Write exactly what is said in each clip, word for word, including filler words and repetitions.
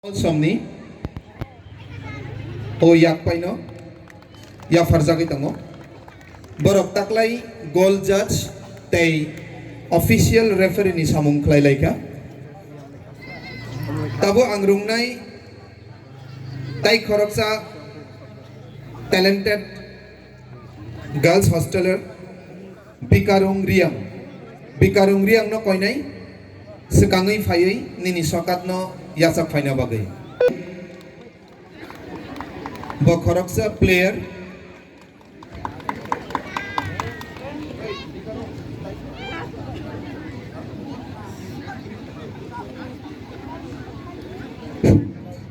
Somni o yakpaino yapharjagwi tongo. Borok taklai goal judge tei official referee ni samung khlai laikha. Tabo ang rungnai tai khoroksa talented girls hosteler Bikarung Riang. Bikarung Riang no koinai swkangwi phaiwi nini sokat no yachak phaina bagwi. Bo khoroksa player.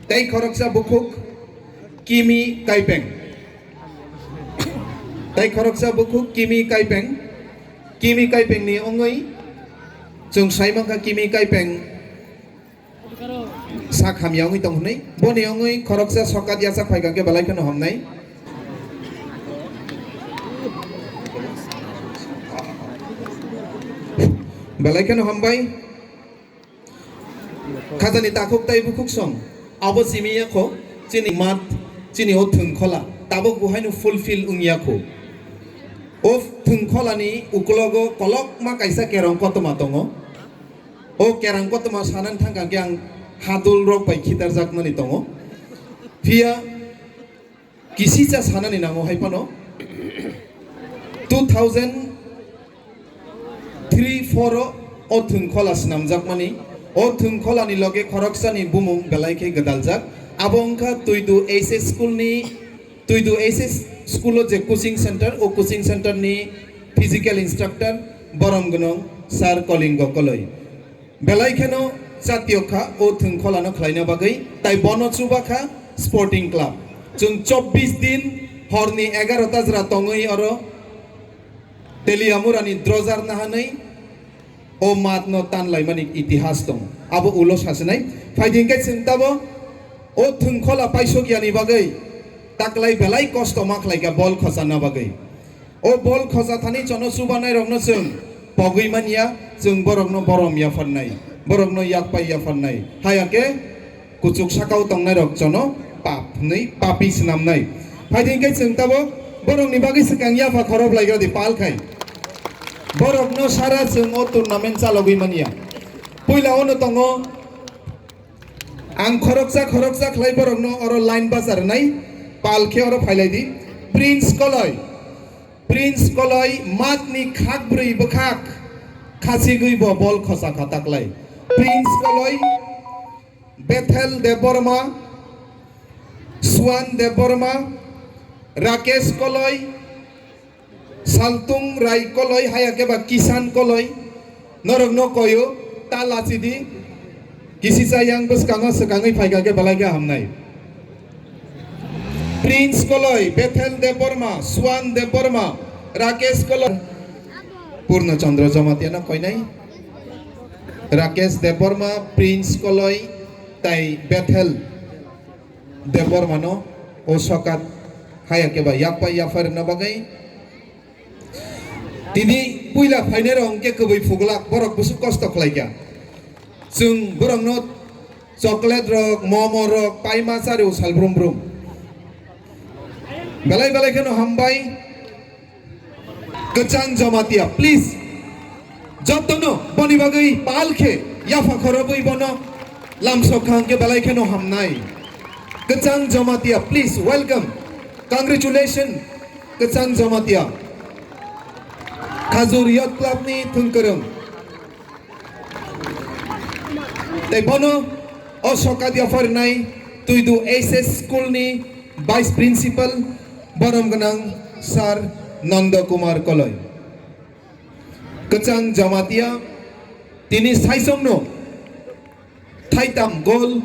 Tei khoroksa bukhuk Kimi Kaipeng. Tei khoroksa bukhuk Kimi Kaipeng. Kimi Kaipeng ni wngwi chwng sai mankha Kimi Kaipeng sak hamya wngwi tong hwnwi. Boni wngwi khoroksa sokat yachak phaikha khe belai kheno hamnai. Belai kheno hambai. Khajani takhuk tai bukhuk song, abo simi ya kho, chini mat, chini o thwng khola, tabuk bo haino fulfill wng ya kho. O thwng khola ni uklogo kolokma kaisa kerong kotorma tongo. O kerong kotorma sanani thang kha khe ang hadul rok bai khitar jak nani tongo. Phiya Kisicha sanani nango hai phano two thousand three four o o thwng khola swnamjakmani, o thwng kholani loge khoroksani bumung belai khe gwdaljak. Abo wngkha Tuidu H S school ni, Tuidu H S school o je coaching center, o coaching center ni physical instructor borom gwnang Sir Kolingo Koloi. Belai kheno chatio kha o thwng kholano khlaina bagwi, tai bono chuba kha Sporting Club. Chwng chobbish din horni egarota jora tongwi oro Teliamurani drojar nahanwi o matno tanlaimani itihas tongo. Abo ulo sasinai. Phaidi hwnkhe chwng tabo o thwng khola paisok yani bagwi taklai belai kosto ma khlaikha bol khocharna bagwi. O bol khosa thani chono chubanai rokno chwng pogwi manya, chwng borokno borom yapharnai, borokno yakpai yapharnai. Haya khe kuchuk sakao tongnai rok chono pap hwnwi papi swnamnai. Phaidi hwnkhe chwng tabo borokni bagwi swkang yapha khorok laigra di pal khai. Borokno sara chwng o tournament chalogwi manya. Puila ono tongo Ang khoroksa khoroksa khlai borokno oro line bachar rwnai, pal khe oro phailai di. Prince Koloi, Prince Koloi matni khak brwi bwkhak khachigwi bo bol khosa kha taklai. Prince Koloi, Bethel Debbarma, Swan Debbarma, Rakesh Koloi, Saltung Rai Koloi, haya khe ba Kisan Koloi, norokno koyo, ta lachidi, kisicha yang bwskango swkangwi phaikha khe belai khe hamnai. Prince Koloi, Bethel Debbarma, Swan Debbarma, Rakesh Koloi, Purno Chandra Jamatia no koinai, Rakesh Debbarma, Prince Koloi, tai Bethel Debbarmano o sokat haya khe ba yakpai yaphai rwna bagwi. Tini puila phainairok hwnkhe kwbwi phuglak, borok bwswk kosto khlaikha. Chwng borokno chocolate rok, momo rok paima chario sal brum brum. Belai belai kheno hambai. Kwchang Jamatia, please. Jotono boni bagwi pal khe yapha khorobwi bono lamsok kha hwnkhe belai kheno hamnai. Kwchang Jamatia, please welcome. Congratulations, Kwchang Jamatia. Khajur Youth Club ni thwngkwrwng. Tei bono o sokat yapharnai Tuidu H S school ni vice principal borom gwnang sir Nanda Kumar Koloi. Kwchang Jamatia tini saisongno thaitam gol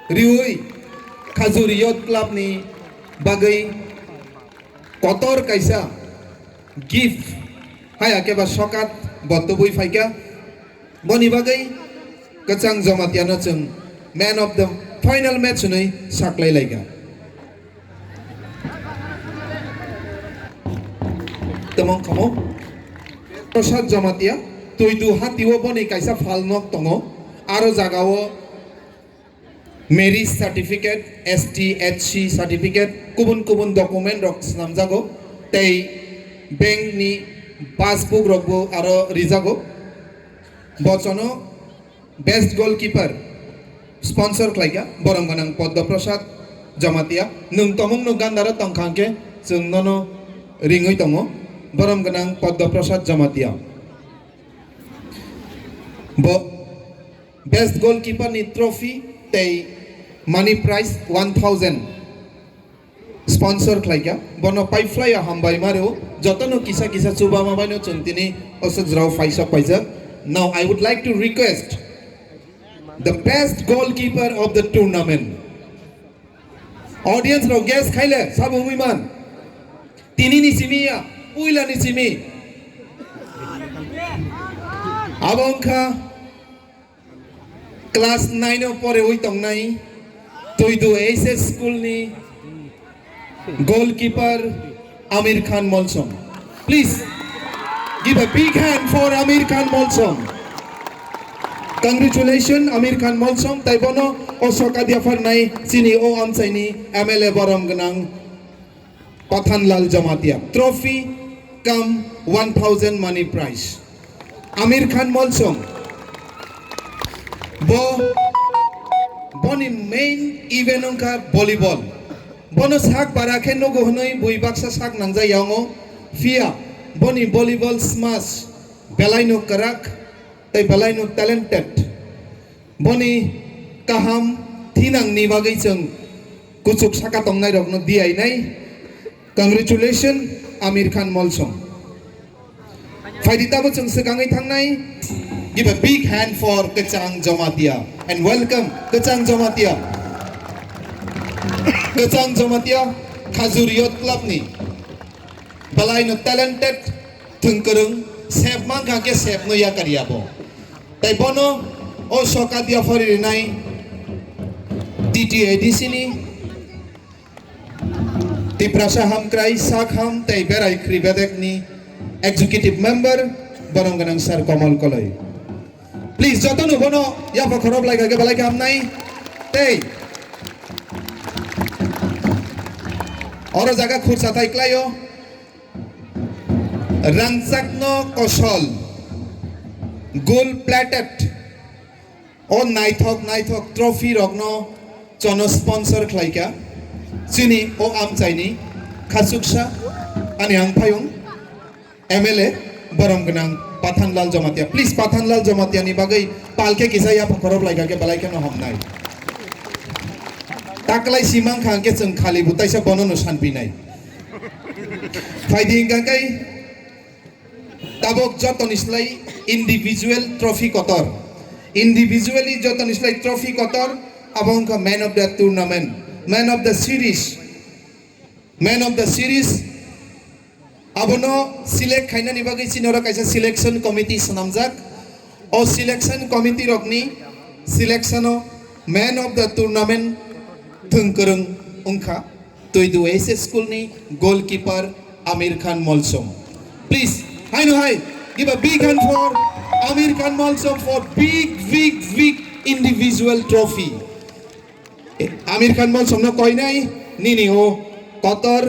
riui Khajur Youth Club ni bagwi kotor kaisa gift hai akhe ba sokat bo tubui phaikha. Boni bagwi Kwchang Jamatia no chwng man of the final match hwnwi saklai laikha. Tamo kamo Prasad Jamatia, Tuidu hatio boni kaisa phalnok tongo, aro jagao. Marriage certificate, S T H C certificate, kubun kubun document rok swnamjago, tei bank ni passbook rokbo aro rijago. Bochono best goalkeeper sponsor khlaikha, borom gwnang Padma Prasad Jamatia. Nwng tomung no gandaro tongkha hwnkhe chwng nono ringwi tongo, borom gwnang Padma Prasad Jamatia. Bo best goalkeeper ni trophy tei money prize one thousand sponsor khlaikha. Bono paiphlaiya hambai mario, jotono kisa kisa chubama baino chwng tini osok jrao phaisok paijak. Now I would like to request the best goalkeeper of the tournament. Audience rok guess khaile sabo wngwi man. Tini ni simi ya, puila ni simi. Abo wngkha class nine o porewi tongnai Tuidu H S school ni goalkeeper Amir Khan Molsom. Please give a big hand for Amir Khan Molsom. Congratulations Amir Khan Molsom, tai bono o soka diaphar nai chini o amchaini M L A borom gwnang Pathanlal Jamatia. Trophy cum one thousand money prize. Amir Khan Molsom. Bo, boni main event wngkha volleyball. Bono sak bara khe nugo hwnwi bui baksa sak nangjak yango. Phiya boni volleyball smash belaino kwrak tei belaino talented. Boni kaham thinangni bagwi chwng kuchuk saka tongnairokno diyainai. Congratulations, Amir Khan Molsom. Phaidi tabo chwng swkangwi thangnai. Give a big hand for Kwchang Jamatia and welcome Kwchang Jamatia. Kwchang Jamatia Khajur Youth Club ni belaino talented, thwngkwrwng, sep mankha khe sepno yakar yabo. Tai bono o soka diaphari rinai T T A D C ni Tiprasa Hamkrai, Sakham tei Berai Khri Bedek ni executive member borom gwnang Sir Komol Koloi. Please, jotono bono yapha khorop lai kha khe belai khe hamnai. Tei oro jaga khursa thai klaio. Rangchakno kosol, gold plated, o naithok naithok trophy rokno chono sponsor khlaikha chini o amchaini khachuksa ani angphayung M L A borom gwnang Pathanlal Jamatia. Please, Pathanlal Jamatia ni bagwi palkhe kisa yapha khorop lai kha khe belai kheno hamnai. Taklai si mankha hwnkhe chwng khali bo taisa bono no sanpinai. Phaidi hwnkha khe tabok jotoni slai individual trophy kotor. Individually jotoni slai trophy kotor, abo wngkha man of the tournament, man of the series. Man of the series, abono select khainani bagwi chini oro kaisa selection committee swnamjak. O selection committee rokni selection o man of the tournament thwngkwrwng wngkha Tuidu H S school ni goalkeeper Amir Khan Molsom. Please, haino hai, give a big hand for Amir Khan Molsom for big, big, big individual trophy. Amir Khan Molsomno koinai nini o kotor,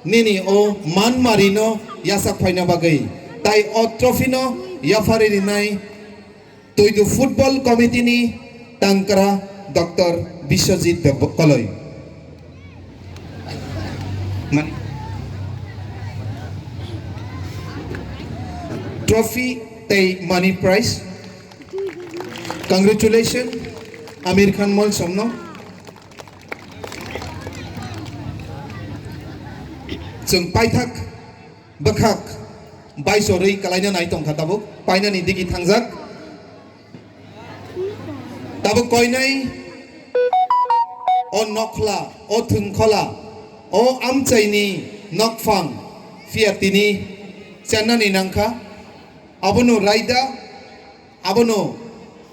nini o manmarino yasak phaina bagwi. Tai o trophy no yaphari rinai Tuidu Football Committee ni tangkra Doctor Biswajit Deb Koloi. Mani. Trophy tei money prize. Congratulations, Amir Khan Molsomno. Chwng paithak bwkhak baisorwi kalaina nai tongkha tabuk, painani digi thangjak. Tabuk koinai o nokhla, o thwngkhola, o amchaini nokphang phiya tini chennani nangkha. Abono raida, abono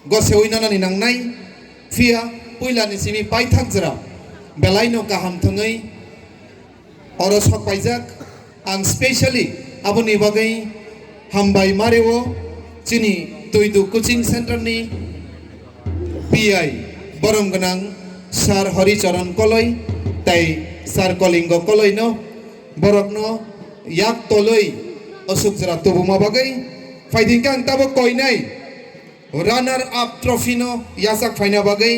gosewi nanani nangnai, phiya puilani simi paithak jora belaino kaham thwngwi oro sok paijak. Ang specially aboni bagwi hambai mario chini Tuidu coaching center ni P I borom gwnang Sir Hori Charan Koloi tei Sir Kolingo Koloi no, borok no yak tolwi aswk jora tubuma bagwi. Phaidi hwnkhe ang tabuk koinai runner up trophy no yachak phaina bagwi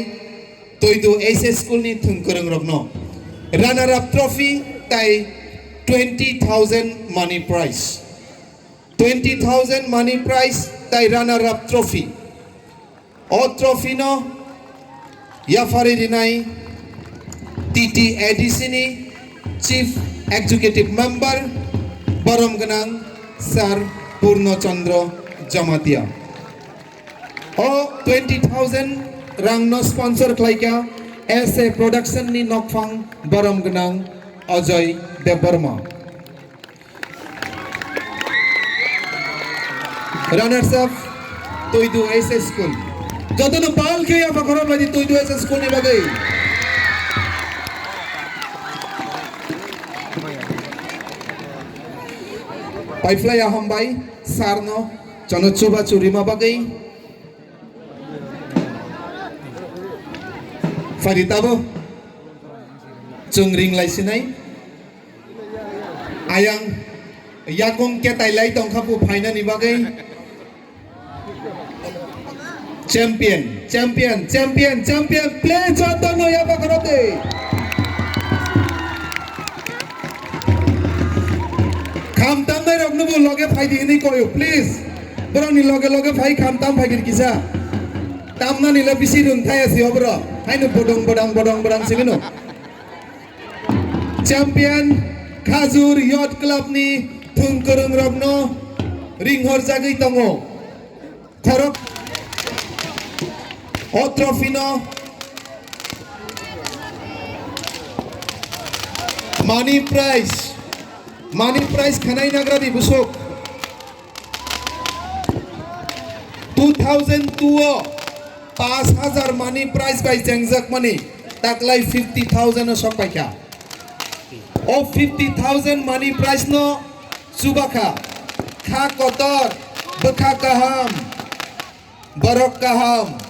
Toidu H S school ni thwng kwrwng rok no runner up trophy tei twenty thousand money prize, twenty thousand money prize tei runner up trophy. O trophy no yaphari rinai T T A D C ni Chief Executive Member borom gwnang Sir Purno Chandra Jamatia. O twenty thousand rang no sponsor khlaikha S A Production ni nokphang borom gwnang Ajoy Debbarma. Runners up, Toidu S S School. Jotono pal khe yapha khorok lai di Toidu S S School ni bagwi. Paiphlai ya hambai, sir no, jono chuba churima bagwi. Phaidi tabo, chwng ring lai sinai. Ayang yakung ketai lai tongkha bu phainani bagwi. Champion, champion, champion, champion, play jotono yaba khorok de. Kham tamnai rok nubu loge phaidi hini koyo, please. Borokni loge loge phai kham tam phaidi kisa. Tamnani le bisi rung thaya si obro. Haino bodong bodang bodong bodang singino. Champion Khajur Youth Club ni thwng kwrwng rok no ringhor jagwi tongo. Khorok o trophy no money prize, money prize khanai nagra di busuk. Two thousand two o paanch hajar money prize bai chengjak mani taklai fifty thousand o sok paikha. O fifty thousand money prize no chubakha, kha kotor, bwkha kaham, borok kaham.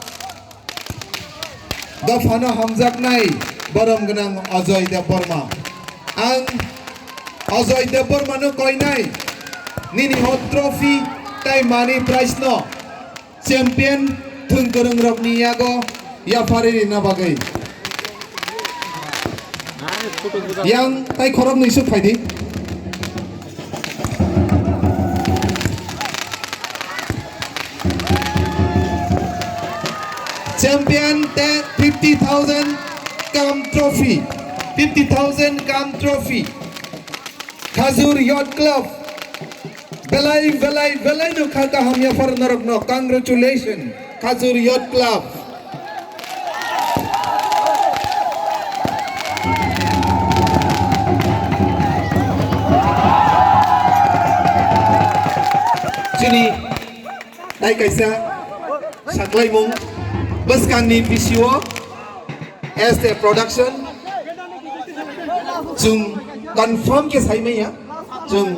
Dophano hamjaknai borom gwnang Ajoy Debbarma. Ang Ajoy Debbarma no koinai nini o trophy tei money prize no champion thwng kwrwng rok ni yago yaphari rina bagwi. Yang tai khorok nwi suk phaidi. Champion te fifty thousand kam trophy, fifty thousand kam trophy. Khajur Youth Club. Belai, belai, belai no kha kaham yaphar norok no. Congratulations, Khajur Youth Club. Chini tai kaisa saklaimung bwskangni bisio S A Production chwng confirm khe saimanya, chwng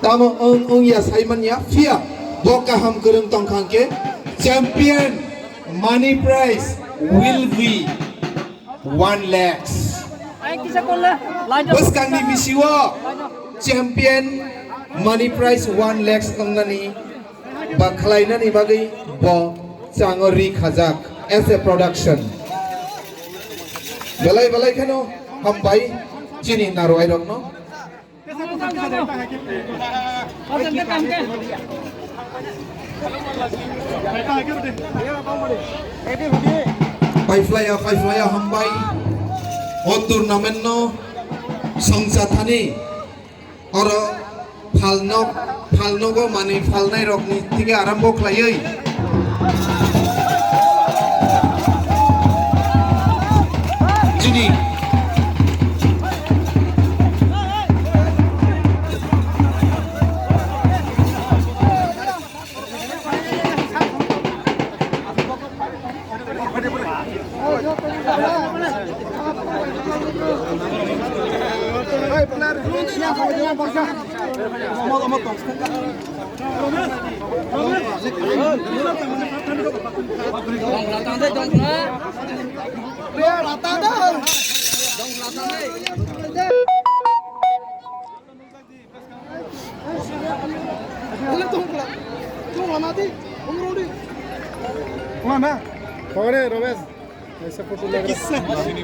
tamo wng wngya saimanya, phiya bo kaham kwrwng tongkha hwnkhe champion money prize will be one lakhs. Bwskangni bisio champion money prize one lakhs wngnani ba khlainani bagwi bo chango ri khajak S A Production. Belai belai kheno hambai chini narwai rokno. Paiphlaya, paiphlaya hambai. O tournament no songcha thani oro phalnok, phalnogo manwi phalnai rokni theke arambo khlaiwi. Chini Mana? Kore, Romesh. Aisa photo lag raha.